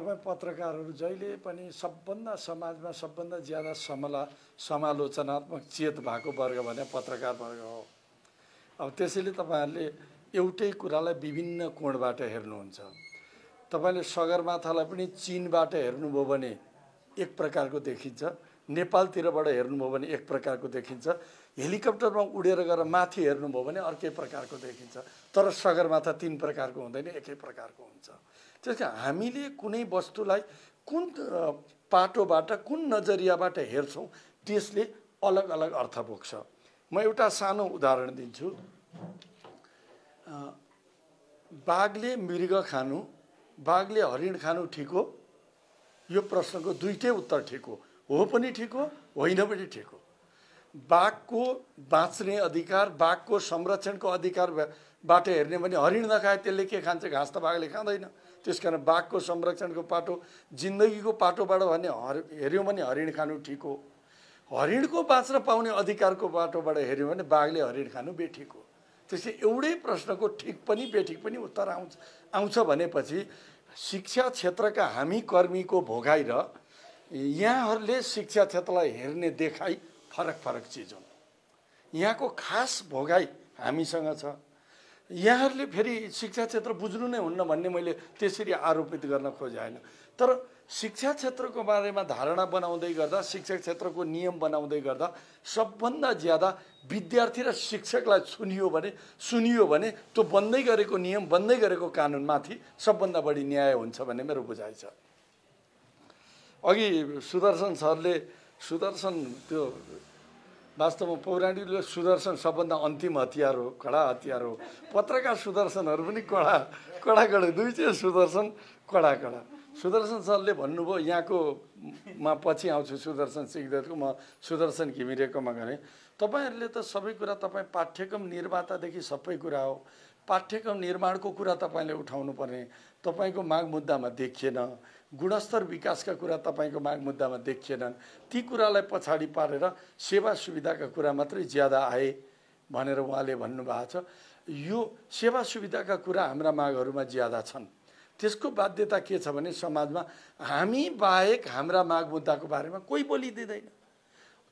तपाईँ पत्रकारहरू जहिले पनि सबभन्दा समाजमा सबभन्दा ज्यादा समालोचनात्मक चेत भएको वर्ग भने पत्रकार वर्ग हो। अब त्यसैले तपाईहरुले एउटै कुरालाई विभिन्न कोणबाट हेर्नुहुन्छ। तपाईले सगरमाथालाई पनि चीनबाट हेर्नुभयो भने एक प्रकारको देखिन्छ, नेपालतिरबाट हेर्नुभयो भने एक प्रकारको देखिन्छ, हेलिकप्टरमा उडेर गएर माथि हेर्नुभयो भने अर्कै प्रकारको देखिन्छ। तर सगरमाथा तीन प्रकारको हुँदैन, एकै प्रकारको हुन्छ। त्यसकारण हामीले कुनै वस्तुलाई कुन पाटोबाट कुन नजरियाबाट हेर्छौं त्यसले अलग अलग अर्थ बोक्छ। म एउटा सानो उदाहरण दिन्छु। बाघले मृग खानु, बाघले हरिण खानु ठिक हो? यो प्रश्नको दुईटै उत्तर ठिक हो पनि ठिक हो, होइन पनि ठिक हो। बाघको बाँच्ने अधिकार, बाघको संरक्षणको अधिकारबाट हेर्ने भने हरिण नखाए त्यसले के खान्छ? घाँस त बाघले खाँदैन। त्यसकारण बाघको संरक्षणको पाटो, जिन्दगीको पाटोबाट भने हेर्यो भने हरिण खानु ठिक हो। हरिणको बाँच्न पाउने अधिकारको बाटोबाट हेर्यो भने बाघले हरिण खानु बेठिक हो। त्यसै एउटै प्रश्नको ठिक पनि बेठिक पनि उत्तर आउँछ भनेपछि शिक्षा क्षेत्रका हामी कर्मीको भोगाई र यहाँहरूले शिक्षा क्षेत्रलाई हेर्ने देखाइ फरक फरक चिज हुन्। यहाँको खास भोगाई हामीसँग छ। यहाँहरूले फेरि शिक्षा क्षेत्र बुझ्नु नै हुन्न भन्ने मैले त्यसरी आरोपित गर्न खोजेन। तर शिक्षा क्षेत्रको बारेमा धारणा बनाउँदै गर्दा, शिक्षा क्षेत्रको नियम बनाउँदै गर्दा सबभन्दा ज्यादा विद्यार्थी र शिक्षकलाई सुनियो भने त्यो बन्दै गरेको नियम, बन्दै गरेको कानुनमाथि सबभन्दा बढी न्याय हुन्छ भन्ने मेरो बुझाइ छ। अघि सुदर्शन सरले त्यो वास्तवमा पौराणिकले सुदर्शन सबभन्दा अन्तिम हतियार हो, कडा हतियार हो। पत्रकार सुदर्शनहरू पनि कडा दुई चाहिँ सुदर्शन कडा। सुदर्शन सरले भन्नुभयो, यहाँको म पछि आउँछु सुदर्शन सिक्दैको, म सुदर्शन घिमिरेकोमा गएँ। तपाईहरुले त सबै कुरा तपाईँ पाठ्यक्रम निर्मातादेखि सबै कुरा हो। पाठ्यक्रम निर्माणको कुरा तपाईले उठाउनु पर्ने, तपाईको माग मुद्दामा देखिएन। गुणस्तर विकासका कुरा तपाईको माग मुद्दामा देखिएनन्। ती कुरालाई पछाडि पारेर सेवा सुविधाका कुरा मात्रै ज्यादा आए भनेर उहाँले भन्नुभएको छ। यो सेवा सुविधाका कुरा हाम्रा मागहरूमा ज्यादा छन्। त्यसको बाध्यता के छ भने समाजमा हामी बाहेक हाम्रा माग मुद्दाको बारेमा कोही बोलिदिँदैन।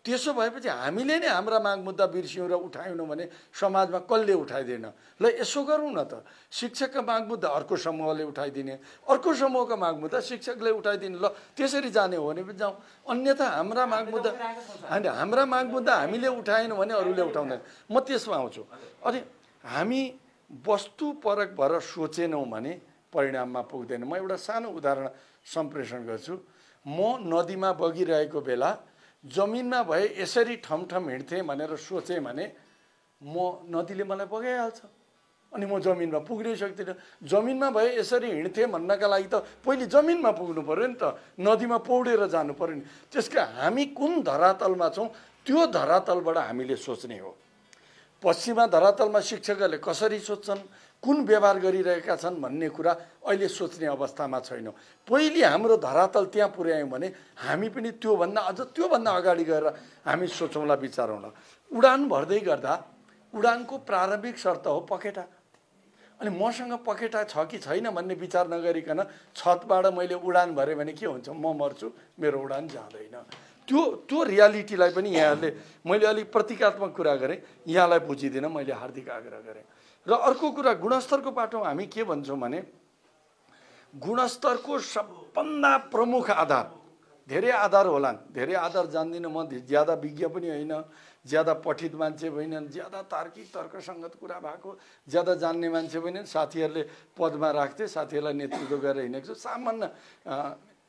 त्यसो भएपछि हामीले नै हाम्रा माग मुद्दा बिर्स्यौँ र उठाएनौँ भने समाजमा कसले उठाइदिएन? ल यसो गरौँ न त, शिक्षकका माग मुद्दा अर्को समूहले उठाइदिने, अर्को समूहका माग मुद्दा शिक्षकले उठाइदिने, ल त्यसरी जाने हो भने पनि जाउँ। अन्यथा हाम्रा माग मुद्दा हामीले उठाएनौँ भने अरूले उठाउँदैन। म त्यसमा आउँछु। अनि हामी वस्तुपरक भएर सोचेनौँ भने परिणाममा पुग्दैन। म एउटा सानो उदाहरण सम्प्रेषण गर्छु। म नदीमा बगिरहेको बेला जमिनमा भए यसरी ठमठम हिँड्थेँ भनेर सोचेँ भने नदीले मलाई बगाइहाल्छ अनि म जमिनमा पुग्नै सक्दिनँ। जमिनमा भए यसरी हिँड्थेँ भन्नका लागि त पहिले जमिनमा पुग्नु पर्यो नि त, नदीमा पौडेर जानु पर्यो नि। त्यसका हामी कुन धरातलमा छौँ त्यो धरातलबाट हामीले सोच्ने हो। पश्चिमा धरातलमा शिक्षकहरूले कसरी सोच्छन्, कुन व्यवहार गरिरहेका छन् भन्ने कुरा अहिले सोच्ने अवस्थामा छैनौँ। पहिले हाम्रो धरातल त्यहाँ पुर्यायौँ भने हामी पनि त्योभन्दा अगाडि गएर हामी सोचौँला, विचारौँला। उडान भर्दै गर्दा उडानको प्रारम्भिक शर्त हो पखेटा। अनि मसँग पखेटा छ कि छैन भन्ने विचार नगरिकन छतबाट मैले उडान भरेँ भने के हुन्छ? म मर्छु, मेरो उडान जाँदैन। त्यो रियालिटीलाई पनि यहाँहरूले, मैले अलिक प्रतीकात्मक कुरा गरेँ, यहाँलाई बुझिदिन मैले हार्दिक आग्रह गरेँ। र अर्को कुरा, गुणस्तरको बाटोमा हामी के भन्छौँ भने गुणस्तरको सबभन्दा प्रमुख आधार, धेरै आधार होलान्, धेरै आधार जान्दिनँ म, ज्यादा विज्ञ पनि होइन, ज्यादा पठित मान्छे होइन, ज्यादा तार्किक तर्कसङ्गत कुरा भएको, ज्यादा जान्ने मान्छे पनि साथीहरूले पदमा राख्थे, साथीहरूलाई नेतृत्व गरेर हिँडेको छु, सामान्य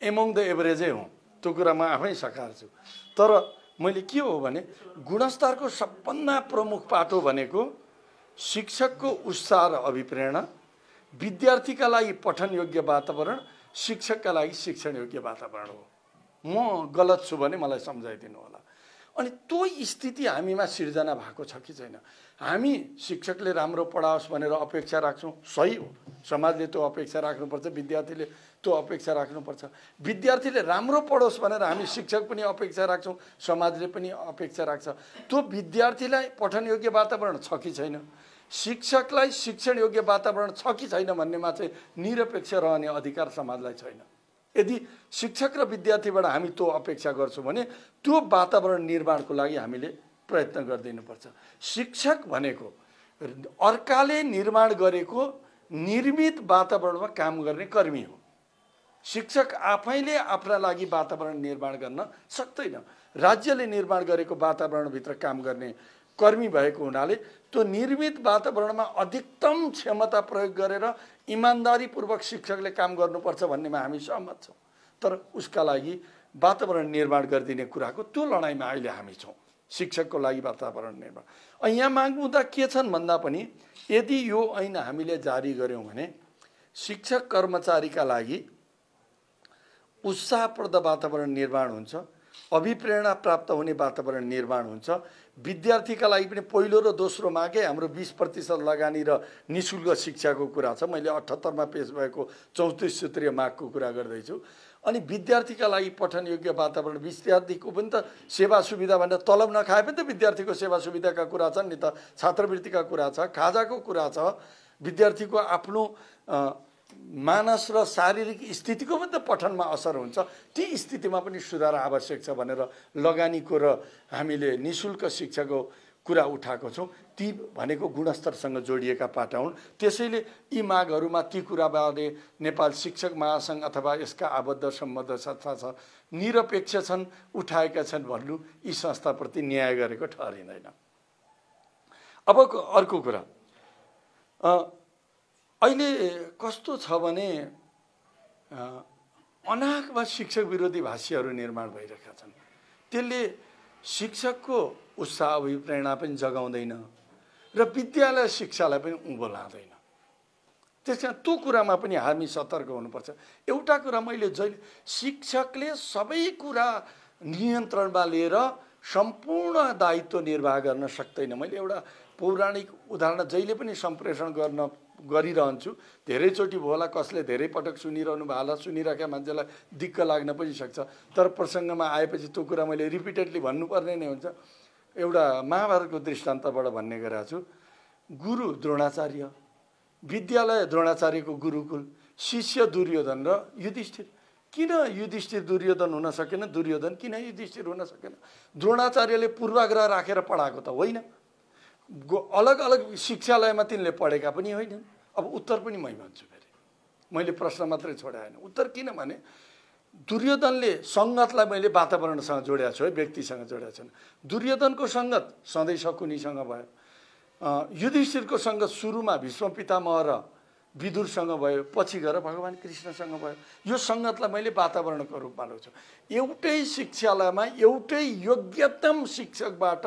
एमङ द एभरेजै हुँ। त्यो कुरा म आफै सकार छु। तर मैले के हो भने गुणस्तरको सबभन्दा प्रमुख पाटो भनेको शिक्षकको उत्साह र अभिप्रेरणा, विद्यार्थीका लागि पठन योग्य वातावरण, शिक्षकका लागि शिक्षण योग्य वातावरण हो। म गलत छु भने मलाई सम्झाइदिनु होला। अनि त्यो स्थिति हामीमा सिर्जना भएको छ कि छैन? हामी शिक्षकले राम्रो पढाओस् भनेर अपेक्षा राख्छौँ, सही हो। समाजले त्यो अपेक्षा राख्नुपर्छ, विद्यार्थीले त्यो अपेक्षा राख्नुपर्छ। विद्यार्थीले राम्रो पढोस् भनेर हामी शिक्षक पनि अपेक्षा राख्छौँ, समाजले पनि अपेक्षा राख्छ। त्यो विद्यार्थीलाई पठन योग्य वातावरण छ कि छैन, शिक्षकलाई शिक्षण योग्य वातावरण छ कि छैन भन्नेमा चाहिँ निरपेक्ष रहने अधिकार समाजलाई छैन। यदि शिक्षक र विद्यार्थीबाट हामी त्यो अपेक्षा गर्छौँ भने त्यो वातावरण निर्माणको लागि हामीले प्रयत्न गरिदिनुपर्छ। शिक्षक भनेको अर्काले निर्माण गरेको निर्मित वातावरणमा काम गर्ने कर्मी हो। शिक्षक आफैले आफ्ना लागि वातावरण निर्माण गर्न सक्दैन। राज्यले निर्माण गरेको वातावरणभित्र काम गर्ने कर्मी भएको हुनाले त्यो निर्मित वातावरणमा अधिकतम क्षमता प्रयोग गरेर इमान्दारीपूर्वक शिक्षकले काम गर्नुपर्छ भन्नेमा हामी सहमत छौँ। तर उसका लागि वातावरण निर्माण गरिदिने कुराको त्यो लडाइँमा अहिले हामी छौँ। शिक्षकको लागि वातावरण निर्माण यहाँ माग्मुद्दा के छन् भन्दा पनि यदि यो ऐन हामीले जारी गर्यौँ भने शिक्षक कर्मचारीका लागि उत्साहप्रद वातावरण निर्माण हुन्छ, अभिप्रेरणा प्राप्त हुने वातावरण निर्माण हुन्छ। विद्यार्थीका लागि पनि पहिलो र दोस्रो मागे हाम्रो 20% लगानी र निःशुल्क शिक्षाको कुरा छ। मैले 78मा पेश भएको 34 सूत्रीय मागको कुरा गर्दैछु। अनि विद्यार्थीका लागि पठनयोग्य वातावरण, विद्यार्थीको पनि त सेवा सुविधा भनेर तलब नखाए पनि त विद्यार्थीको सेवा सुविधाका कुरा छन् नि त, छात्रवृत्तिका कुरा छ, खाजाको कुरा छ, विद्यार्थीको आफ्नो मानस र शारीरिक स्थितिको पनि त पठनमा असर हुन्छ। ती स्थितिमा पनि सुधार आवश्यक छ भनेर लगानीको र हामीले निःशुल्क शिक्षाको कुरा उठाएको छौँ। ती भनेको गुणस्तरसँग जोडिएका पाटा हुन्। त्यसैले यी मागहरूमा ती कुराबारे नेपाल शिक्षक महासङ्घ अथवा यसका आबद्ध सम्बद्ध संस्था छ निरपेक्ष छन्, उठाएका छन् भन्नु यी संस्थाप्रति न्याय गरेको ठहरिँदैन। अब अर्को कुरा, अहिले कस्तो छ भने अनाकमा शिक्षक विरोधी भाष्यहरू निर्माण भइरहेका छन्। त्यसले शिक्षकको उत्साह अभिप्रेरणा पनि जगाउँदैन र विद्यालय शिक्षालाई पनि उँभो लाँदैन। त्यस कारण त्यो कुरामा पनि हामी सतर्क हुनुपर्छ। एउटा कुरा मैले जहिले शिक्षकले सबै कुरा नियन्त्रणमा लिएर सम्पूर्ण दायित्व निर्वाह गर्न सक्दैन। मैले एउटा पौराणिक उदाहरण जहिले पनि सम्प्रेषण गरिरहन्छु। धेरैचोटि होला, कसले धेरै पटक सुनिरहनु भयो होला, सुनिरहेका मान्छेलाई दिक्क लाग्न पनि सक्छ। तर प्रसङ्गमा आएपछि त्यो कुरा मैले रिपिटेडली भन्नुपर्ने नै हुन्छ। एउटा महाभारतको दृष्टान्तबाट भन्ने गरेको छु। गुरु द्रोणाचार्य, विद्यालय द्रोणाचार्यको गुरुकुल, शिष्य दुर्योधन र युधिष्ठिर। किन युधिष्ठिर दुर्योधन हुन सकेन, दुर्योधन किन युधिष्ठिर हुन सकेन? द्रोणाचार्यले पूर्वाग्रह राखेर पढाएको त होइन, अलग अलग शिक्षालयमा तिनले पढेका पनि होइन। अब उत्तर पनि मै भन्छु, फेरि मैले प्रश्न मात्रै छोडाएन। उत्तर किनभने दुर्योधनले सङ्गतलाई मैले वातावरणसँग जोडेको छु है, व्यक्तिसँग जोडेको छैन। दुर्योधनको सङ्गत सधैँ शकुनीसँग भयो, युधिष्ठिरको सङ्गत सुरुमा भीष्म पितामह र विदुरसँग भयो, पछि गएर भगवान् कृष्णसँग भयो। यो सङ्गतलाई मैले वातावरणको रूपमा ल्याउँछु। एउटै शिक्षालयमा एउटै योग्यतम शिक्षकबाट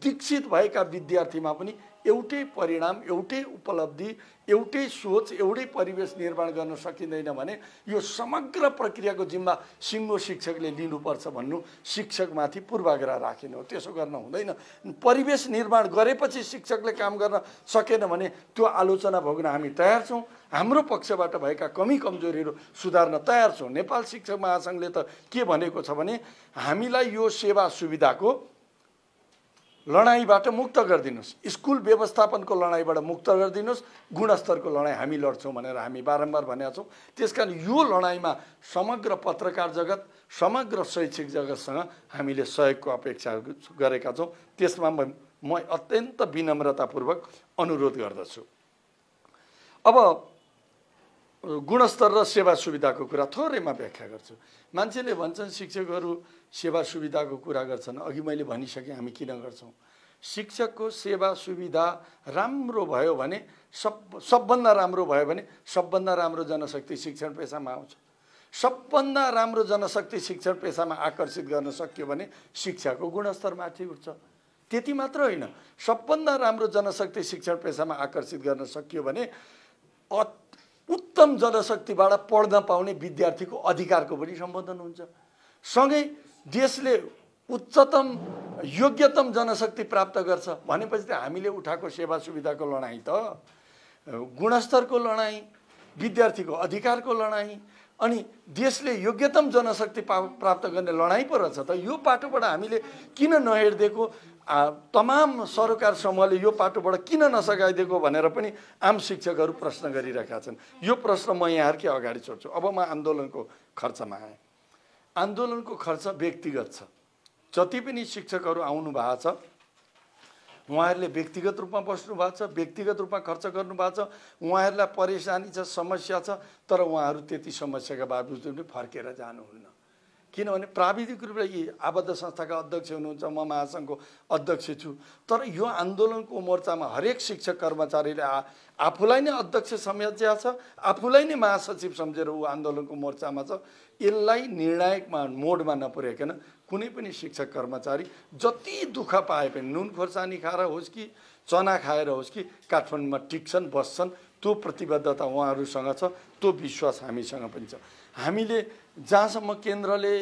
दीक्षित भएका विद्यार्थीमा पनि एउटै परिणाम, एउटै उपलब्धि, एउटै सोच, एउटै परिवेश निर्माण गर्न सकिँदैन भने यो समग्र प्रक्रियाको जिम्मा सिङ्गो शिक्षकले लिनुपर्छ भन्नु शिक्षकमाथि पूर्वाग्रह राखिनु हो। त्यसो गर्न हुँदैन। परिवेश निर्माण गरेपछि शिक्षकले काम गर्न सकेन भने त्यो आलोचना भोग्न हामी तयार छौँ। हाम्रो पक्षबाट भएका कमी कमजोरीहरू सुधार्न तयार छौँ। नेपाल शिक्षक महासङ्घले त के भनेको छ भने हामीलाई यो सेवा सुविधाको लडाइँबाट मुक्त गरिदिनुहोस्, स्कुल व्यवस्थापनको लडाइँबाट मुक्त गरिदिनुहोस्, गुणस्तरको लडाइँ हामी लड्छौँ भनेर हामी बारम्बार भनेका छौँ। त्यसकारण यो लडाइँमा समग्र पत्रकार जगत, समग्र शैक्षिक जगतसँग हामीले सहयोगको अपेक्षा गरेका छौँ। त्यसमा म अत्यन्त विनम्रतापूर्वक अनुरोध गर्दछु। अब गुणस्तर र सेवा सुविधाको कुरा थोरैमा व्याख्या गर्छु। मान्छेले भन्छन् शिक्षकहरू सेवा सुविधाको कुरा गर्छन्। अघि मैले भनिसकेँ हामी किन गर्छौँ। शिक्षकको सेवा सुविधा राम्रो भयो भने सबभन्दा राम्रो भयो भने सबभन्दा राम्रो जनशक्ति शिक्षण पेसामा आउँछ। सबभन्दा राम्रो जनशक्ति शिक्षण पेसामा आकर्षित गर्न सक्यो भने शिक्षाको गुणस्तर माथि उठ्छ। त्यति मात्र होइन, सबभन्दा राम्रो जनशक्ति शिक्षण पेसामा आकर्षित गर्न सकियो भने उत्तम जनशक्तिबाट पढ्न पाउने विद्यार्थीको अधिकारको पनि सम्बोधन हुन्छ। सँगै देशले उच्चतम योग्यतम जनशक्ति प्राप्त गर्छ भनेपछि त हामीले उठाएको सेवा सुविधाको लडाइँ त गुणस्तरको लडाइँ, विद्यार्थीको अधिकारको लडाइँ, अनि देशले योग्यतम जनशक्ति प्राप्त गर्ने लडाइँ पो रहेछ त। यो पाटोबाट हामीले किन नहिँडिदिएको, तमाम सरकार समूहले यो पाटोबाट किन नसघाइदिएको भनेर पनि आम शिक्षकहरू प्रश्न गरिरहेका छन्। यो प्रश्न म यहाँहरूकै अगाडि छोड्छु। अब म आन्दोलनको खर्चमा आएँ। आन्दोलनको खर्च व्यक्तिगत छ। जति पनि शिक्षकहरू आउनु भएको छ उहाँहरूले व्यक्तिगत रूपमा बस्नु भएको छ, व्यक्तिगत रूपमा खर्च गर्नु भएको छ। उहाँहरूलाई परेशानी छ, समस्या छ, तर उहाँहरू त्यति समस्याका बावजुद पनि फर्केर जानुहुन्न। किनभने प्राविधिक रूपले यी आबद्ध संस्थाका अध्यक्ष हुनुहुन्छ, म महासङ्घको अध्यक्ष छु, तर यो आन्दोलनको मोर्चामा हरेक शिक्षक कर्मचारीले आफूलाई नै अध्यक्ष सम्झिया छ, आफूलाई नै महासचिव सम्झेर ऊ आन्दोलनको मोर्चामा छ। यसलाई निर्णायक मोडमा नपुर्याइकन कुनै पनि शिक्षक कर्मचारी जति दुःख पाए पनि नुन खोर्सानी खाएर होस् कि चना खाएर होस् कि काठमाडौँमा टिक्छन्, बस्छन्। त्यो प्रतिबद्धता उहाँहरूसँग छ, त्यो विश्वास हामीसँग पनि छ। हामीले जहाँसम्म केन्द्रले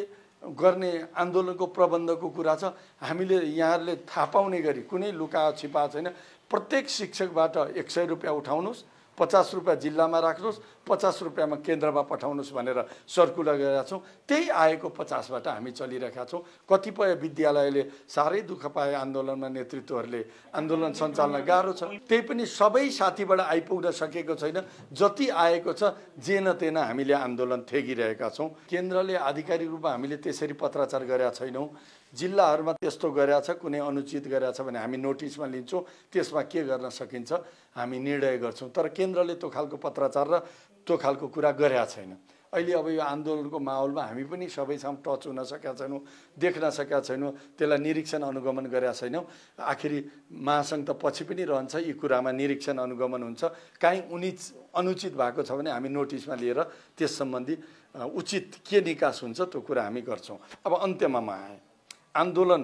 गर्ने आन्दोलनको प्रबन्धको कुरा छ, हामीले यहाँहरूले थाहा पाउने गरी कुनै लुका छिपा छैन। प्रत्येक शिक्षकबाट 100 रुपियाँ उठाउनुहोस्, 50 रुपियाँ जिल्लामा राख्नुहोस्, 50 रुपियाँमा केन्द्रमा पठाउनुहोस् भनेर सर्कुलर गरेका छौँ। त्यही आएको 50बाट हामी चलिरहेका छौँ। कतिपय विद्यालयले साह्रै दुःख पाए, आन्दोलनमा नेतृत्वहरूले आन्दोलन सञ्चालन गाह्रो छ, त्यही पनि सबै साथीबाट आइपुग्न सकेको छैन। जति आएको छ जेन तेन हामीले आन्दोलन थेगिरहेका छौँ। केन्द्रले आधिकारिक रूपमा हामीले त्यसरी पत्राचार गरेका छैनौँ। जिल्लाहरूमा त्यस्तो गरेका छ, कुनै अनुचित गरेका छ भने हामी नोटिसमा लिन्छौँ, त्यसमा के गर्न सकिन्छ हामी निर्णय गर्छौँ। तर केन्द्रले त्यो खालको पत्राचार र त्यो खालको कुरा गरेका छैन। अहिले अब यो आन्दोलनको माहौलमा हामी पनि सबैसँग टच हुन सकेका छैनौँ, देख्न सकेका छैनौँ, त्यसलाई निरीक्षण अनुगमन गरेका छैनौँ। आखिरी महासङ्घ त पछि पनि रहन्छ, यी कुरामा निरीक्षण अनुगमन हुन्छ। काहीँ अनुचित भएको छ भने हामी नोटिसमा लिएर त्यस सम्बन्धी उचित के निकास हुन्छ त्यो कुरा हामी गर्छौँ। अब अन्त्यमा म आएँ। आन्दोलन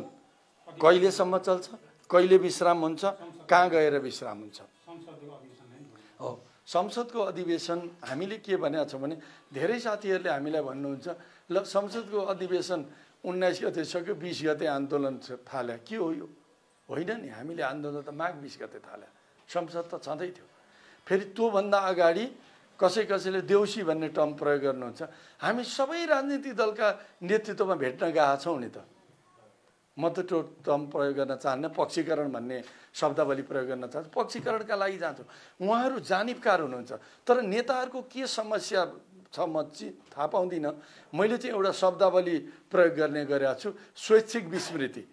कहिलेसम्म चल्छ, कहिले विश्राम हुन्छ, कहाँ गएर विश्राम हुन्छ? हो, संसदको अधिवेशन हामीले के भनेको छौँ भने धेरै साथीहरूले हामीलाई भन्नुहुन्छ ल संसदको अधिवेशन 19 गते सक्यो, 20 गते आन्दोलन थाल्यो। के हो यो? होइन नि, हामीले आन्दोलन त माघ 20 गते थाल्यो, संसद त छँदै थियो। फेरि त्योभन्दा अगाडि कसैले देउसी भन्ने टर्म प्रयोग गर्नुहुन्छ। हामी सबै राजनीतिक दलका नेतृत्वमा भेट्न गएका छौँ नि त। म त त्यो टर्म प्रयोग गर्न चाहन्न, पक्षीकरण भन्ने शब्दावली प्रयोग गर्न चाहन्छु। पक्षीकरणका लागि जान्छु, उहाँहरू जानिबकार हुनुहुन्छ। तर नेताहरूको के समस्या छ म थाहा पाउँदिनँ। मैले चाहिँ एउटा शब्दावली प्रयोग गर्ने गरेको छु, स्वैच्छिक विस्मृति।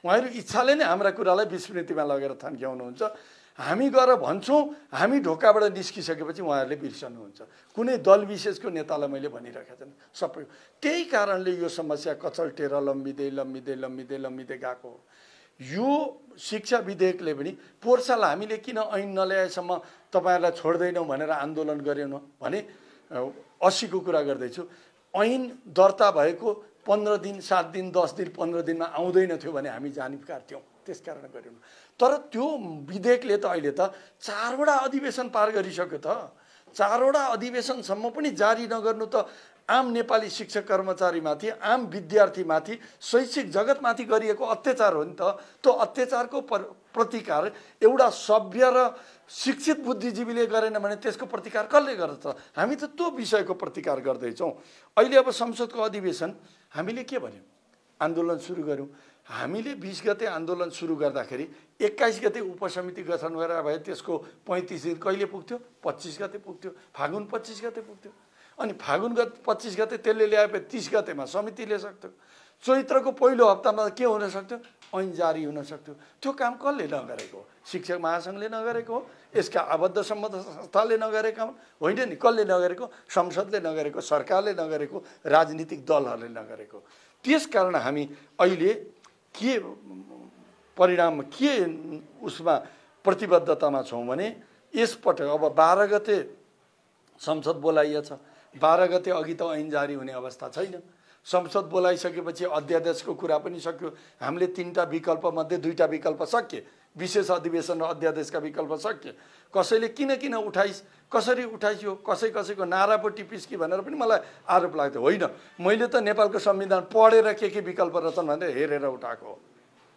उहाँहरू इच्छाले नै हाम्रा कुरालाई विस्मृतिमा लगेर थन्क्याउनुहुन्छ। हामी गएर भन्छौँ, हामी ढोकाबाट निस्किसकेपछि उहाँहरूले बिर्सनुहुन्छ। कुनै दल विशेषको नेतालाई मैले भनिरहेको छैन, सबै। त्यही कारणले यो समस्या कचल्टेर लम्बिँदै गएको हो। यो शिक्षा विधेयकले पनि पोहोर साल हामीले किन ऐन नल्याएसम्म तपाईँहरूलाई छोड्दैनौँ भनेर आन्दोलन गरेनौँ भने 80 को कुरा गर्दैछु। ऐन दर्ता भएको 15 दिन, 7 दिन, 10 दिन, 15 दिनमा आउँदैन थियो भने हामी जानिबकार थियौँ, त्यसकारण गरेनौँ। तर त्यो विधेयकले त अहिले त 4वटा अधिवेशन पार गरिसक्यो त। 4वटा अधिवेशनसम्म पनि जारी नगर्नु त आम नेपाली शिक्षक कर्मचारीमाथि, आम विद्यार्थीमाथि, शैक्षिक जगतमाथि गरिएको अत्याचार हो नि त। त्यो अत्याचारको प्रतिकार एउटा सभ्य र शिक्षित बुद्धिजीवीले गरेन भने त्यसको प्रतिकार कसले गर्छ? हामी त त्यो विषयको प्रतिकार गर्दैछौँ। अहिले अब संसदको अधिवेशन हामीले के भन्यौँ? आन्दोलन सुरु गऱ्यौँ। हामीले 20 गते आन्दोलन सुरु गर्दाखेरि 21 गते उपसमिति गठन गरेर भए त्यसको 35 दिन कहिले पुग्थ्यो? 25 गते पुग्थ्यो। फागुन 25 गते पुग्थ्यो। अनि फागुन 25 गते त्यसले ल्याएपछि 30 गतेमा समितिले सक्थ्यो। चैत्रको पहिलो हप्तामा के हुन सक्थ्यो? ऐन जारी हुन सक्थ्यो। त्यो काम कसले नगरेको? शिक्षक महासङ्घले नगरेको हो? यसका आबद्ध सम्बद्ध संस्थाले नगरेका होइन नि। कसले नगरेको? संसदले नगरेको, सरकारले नगरेको, राजनीतिक दलहरूले नगरेको। त्यसकारण हामी अहिले के परिणाम, के उसमा प्रतिबद्धतामा छौँ भने यसपटक अब 12 गते संसद बोलाइएछ। 12 गते अघि त ऐन जारी हुने अवस्था छैन। संसद बोलाइसकेपछि अध्यादेशको कुरा पनि सक्यो। हामीले 3टा विकल्पमध्ये 2टा विकल्प सकिए। विशेष अधिवेशन र अध्यादेशका विकल्प सकिए। कसैले किन उठाइस्, कसरी उठाइयो, कसैको नारा पो टिपिस् कि भनेर पनि मलाई आरोप लाग्थ्यो। होइन, मैले त नेपालको संविधान पढेर के विकल्प रहेछन् भनेर हेरेर उठाएको हो।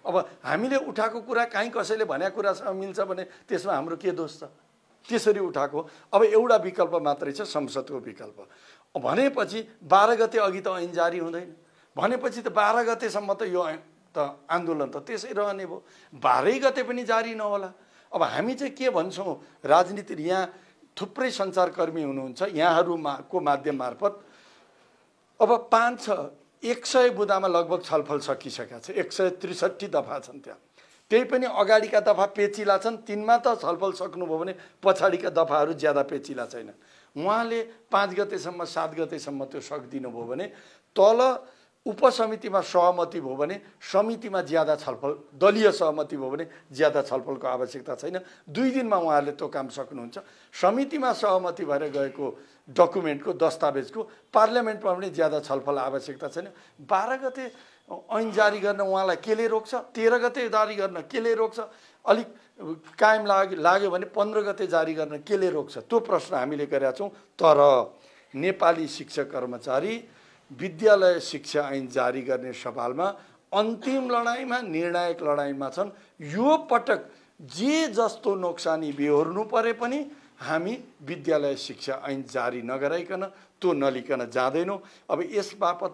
अब हामीले उठाएको कुरा काहीँ कसैले भनेको कुरासँग मिल्छ भने त्यसमा हाम्रो के दोष छ? त्यसरी उठाएको। अब एउटा विकल्प मात्रै छ, संसदको विकल्प। भनेपछि 12 गते अघि त ऐन जारी हुँदैन, भनेपछि त 12 गतेसम्म त यो त आन्दोलन त त्यसै रहने भयो, 12 गते पनि जारी नहोला। अब हामी चाहिँ के भन्छौँ, राजनीति यहाँ थुप्रै सञ्चारकर्मी हुनुहुन्छ, यहाँहरूको माध्यम मार्फत अब 100 बुँदामा लगभग छलफल सकिसकेका छ, 163 दफा छन् त्यहाँ। त्यही पनि अगाडिका दफा पेचिला छन्, तिनमा त छलफल सक्नुभयो भने पछाडिका दफाहरू ज्यादा पेचिला छैनन्। उहाँले 5 गतेसम्म 7 गतेसम्म त्यो सक्दिनु भयो भने तल उपसमितिमा सहमति भयो भने समितिमा ज्यादा छलफल, दलीय सहमति भयो भने ज्यादा छलफलको आवश्यकता छैन, 2 दिनमा उहाँहरूले त्यो काम सक्नुहुन्छ। समितिमा सहमति भएर गएको डकुमेन्टको दस्तावेजको पार्लियामेन्टमा पनि ज्यादा छलफल आवश्यकता छैन। 12 गते ऐन जारी गर्न उहाँलाई केले रोक्छ, 13 गते जारी गर्न केले रोक्छ, अलिक कायम लाग्यो भने 15 गते जारी गर्न केले रोक्छ, त्यो प्रश्न हामीले गरेका छौँ। तर नेपाली शिक्षक कर्मचारी विद्यालय शिक्षा ऐन जारी गर्ने सवालमा अन्तिम लडाइँमा, निर्णायक लडाइँमा छन्। यो पटक जे जस्तो नोक्सानी बेहोर्नु परे पनि हामी विद्यालय शिक्षा ऐन जारी नगराइकन त्यो नलिकन जाँदैनौँ। अब यस बापत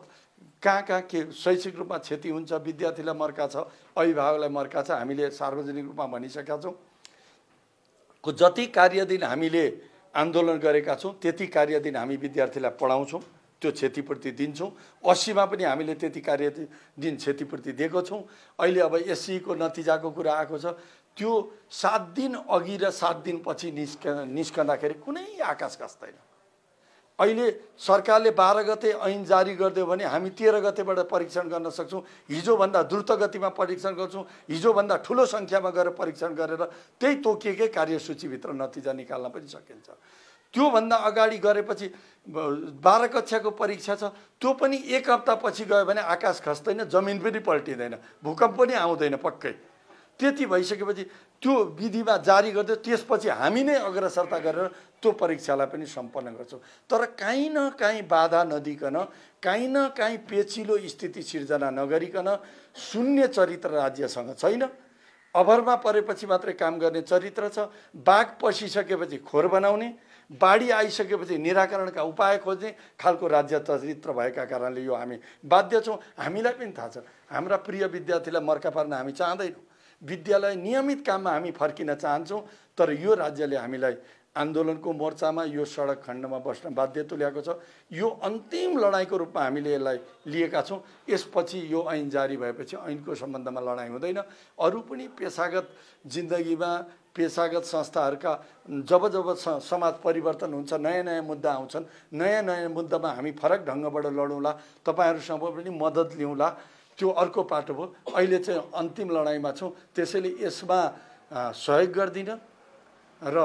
कहाँ के शैक्षिक रूपमा क्षति हुन्छ, विद्यार्थीलाई मर्का छ, अभिभावकलाई मर्का छ, हामीले सार्वजनिक रूपमा भनिसकेका छौँ। जति कार्यदिन हामीले आन्दोलन गरेका छौँ त्यति कार्यदिन हामी विद्यार्थीलाई पढाउँछौँ, त्यो क्षतिपूर्ति दिन्छौँ। 80 मा पनि हामीले त्यति कार्यदिन क्षतिपूर्ति दिएको छौँ। अहिले अब एससीको नतिजाको कुरा आएको छ, त्यो 7 दिन अघि र 7 दिन पछि निस्कँदाखेरि कुनै आकाश खस्दैन। अहिले सरकारले 12 गते ऐन जारी गरिदियो भने हामी 13 गतेबाट परीक्षण गर्न सक्छौँ, हिजोभन्दा द्रुत गतिमा परीक्षण गर्छौँ, हिजोभन्दा ठुलो सङ्ख्यामा गएर परीक्षण गरेर त्यही तोकिएकै कार्यसूचीभित्र नतिजा निकाल्न पनि सकिन्छ। त्योभन्दा अगाडि गरेपछि 12 कक्षाको परीक्षा छ, त्यो पनि 1 हप्ता पछि गयो भने आकाश खस्दैन, जमिन पनि पल्टिँदैन, भूकम्प पनि आउँदैन पक्कै। त्यति भइसकेपछि त्यो विधिमा जारी गर्दै त्यसपछि हामी नै अग्रसरता गरेर त्यो परीक्षालाई पनि सम्पन्न गर्छौँ। तर काहीँ न काहीँ बाधा नदिकन, काहीँ न काहीँ पेचिलो स्थिति सिर्जना नगरिकन शून्य चरित्र राज्यसँग छैन। अभरमा परेपछि मात्रै काम गर्ने चरित्र छ। बाघ पसिसकेपछि खोर बनाउने, बाढी आइसकेपछि निराकरणका उपाय खोज्ने खालको राज्य चरित्र भएका कारणले यो हामी बाध्य छौँ। हामीलाई पनि थाहा छ, हाम्रा प्रिय विद्यार्थीलाई मर्का पार्न हामी चाहँदैनौँ। विद्यालय नियमित काममा हामी फर्किन चाहन्छौँ, तर यो राज्यले हामीलाई आन्दोलनको मोर्चामा यो सडक खण्डमा बस्न बाध्य तुल्याएको छ। यो अन्तिम लडाइँको रूपमा हामीले यसलाई लिएका छौँ। यसपछि यो ऐन जारी भएपछि ऐनको सम्बन्धमा लडाइँ हुँदैन। अरू पनि पेसागत जिन्दगीमा, पेसागत संस्थाहरूका जब समाज परिवर्तन हुन्छ, नयाँ नयाँ मुद्दा आउँछन्, नयाँ नयाँ मुद्दामा हामी फरक ढङ्गबाट लडौँला, तपाईँहरूसँग पनि मद्दत लिउँला, त्यो अर्को पाटो भयो। अहिले चाहिँ अन्तिम लडाइँमा छौँ, त्यसैले यसमा सहयोग गर्दिनँ र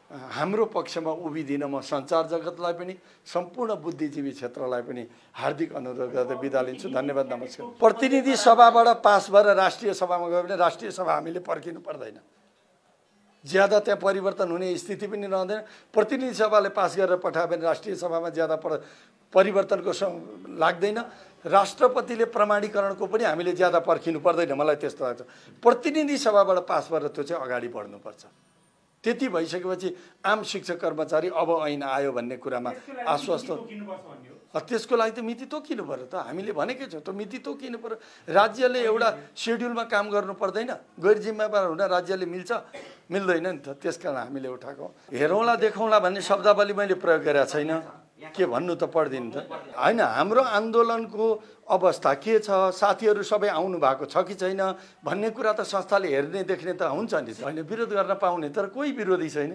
हाम्रो पक्षमा उभिदिन म सञ्चार जगतलाई पनि, सम्पूर्ण बुद्धिजीवी क्षेत्रलाई पनि हार्दिक अनुरोध गर्दै बिदा लिन्छु। धन्यवाद, नमस्कार। प्रतिनिधि सभाबाट पास भएर राष्ट्रिय सभामा गयो भने राष्ट्रिय सभा हामीले पर्खिनु पर्दैन, ज्यादा त्यहाँ परिवर्तन हुने स्थिति पनि रहँदैन। प्रतिनिधि सभाले पास गरेर पठायो भने राष्ट्रिय सभामा ज्यादा परिवर्तनको लाग्दैन। राष्ट्रपतिले प्रमाणीकरणको पनि हामीले ज्यादा पर्खिनु पर्दैन, मलाई त्यस्तो लाग्छ। प्रतिनिधि सभाबाट पास भएर त्यो चाहिँ अगाडि बढ्नुपर्छ। त्यति भइसकेपछि आम शिक्षक कर्मचारी अब ऐन आयो भन्ने कुरामा आश्वस्त। त्यसको लागि त मिति तोकिनु पर्यो त, हामीले भनेकै छौँ त मिति तोकिनु पर्यो। राज्यले एउटा सेड्युलमा काम गर्नु पर्दैन, गैर जिम्मेवार हुन राज्यले मिल्दैन नि त, त्यसकारण हामीले उठाएको। हेरौँला देखौँला भन्ने शब्दावली मैले प्रयोग गरेको छैन, के भन्नु त पर्दैन त होइन। हाम्रो आन्दोलनको अवस्था के छ, साथीहरू सबै आउनु भएको छ कि छैन भन्ने कुरा त संस्थाले हेर्ने देख्ने त हुन्छ नि। होइन, विरोध गर्न पाउने, तर कोही विरोधी छैन,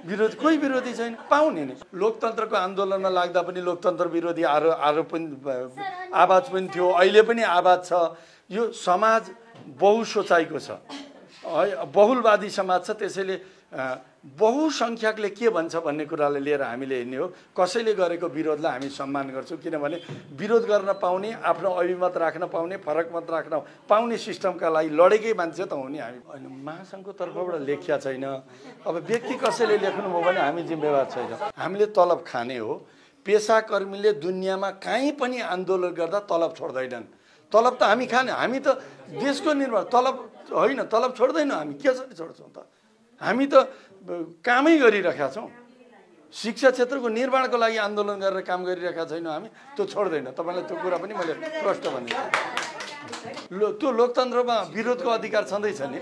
कोही विरोधी छैन, पाउने नि। लोकतन्त्रको आन्दोलनमा लाग्दा पनि लोकतन्त्र विरोधी आरोप पनि आवाज पनि थियो, अहिले पनि आवाज छ। यो समाज बहुसोचाइको छ, बहुलवादी समाज छ, त्यसैले बहुसङ्ख्यकले के भन्छ भन्ने कुरालाई लिएर हामीले हिँड्ने हो। कसैले गरेको विरोधलाई हामी सम्मान गर्छौँ, किनभने विरोध गर्न पाउने, आफ्नो अभिमत राख्न पाउने, फरक मत राख्न पाउने सिस्टमका लागि लडेकै मान्छे त हो नि हामी। होइन, महासङ्घको तर्फबाट लेखिया छैन। अब व्यक्ति कसैले लेख्नुभयो भने हामी जिम्मेवार छैन। हामीले तलब खाने हो। पेसाकर्मीले दुनियाँमा कहीँ पनि आन्दोलन गर्दा तलब छोड्दैनन्। तलब त हामी खाने, हामी त देशको निर्माण, तलब होइन, तलब छोड्दैनौँ हामी। कसरी छोड्छौँ त? हामी त कामै गरिरहेका छौँ। शिक्षा क्षेत्रको निर्माणको लागि आन्दोलन गरेर काम गरिरहेका छैनौँ हामी, त्यो छोड्दैन। तपाईँलाई त्यो कुरा पनि मैले प्रष्ट भने त्यो लोकतन्त्रमा विरोधको अधिकार छँदैछ नि।